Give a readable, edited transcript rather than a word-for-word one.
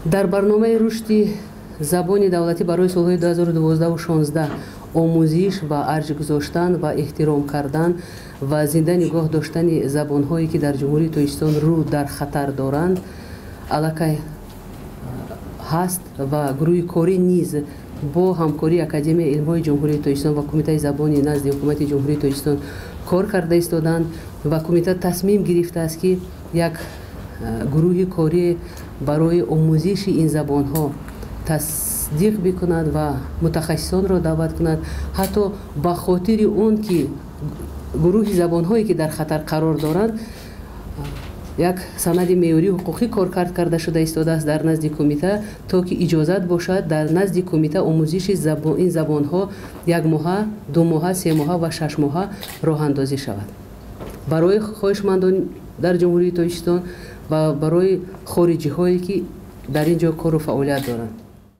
Дар барномаи рушди забони давлатӣ барои солҳои 2012-16 омӯзиш ва арҷ гузоштан ва эҳтиром кардан ва зинда нигоҳ доштани забонҳое, ки дар Ҷумҳурии Тоҷикистон рӯ дар хатар доранд, аллакай ҳаст ва гурӯҳи корӣ низ бо ҳамкории Академияи илмҳои Ҷумҳурии Тоҷикистон ва Кумитаи забони назди Ҳукумати Ҷумҳурии Тоҷикистон кор карда истоданд ва кумита тасмим гирифтааст, ки як гурӯҳи корӣ барои омӯзиши ин забонҳо тасдиқ бикунад ва мутахассисонро даъват кунад. Ҳатто ба хотири он ки гурӯҳи забонҳое, ки дар хатар қарор доранд, як санади меъёрии ҳуқуқӣ коркард карда шуда истодааст дар назди кумита, то ки иҷозат бошад дар назди кумита омӯзиши ин забонҳо 1 моҳа, 2 моҳа, 3 моҳа ва 6 моҳа роҳандозӣ шавад барои хоҳишмандон дар Ҷумҳурии Тоҷикистон ва барои хориҷиҳое, ки дар ин ҷо кору фаъолият доранд.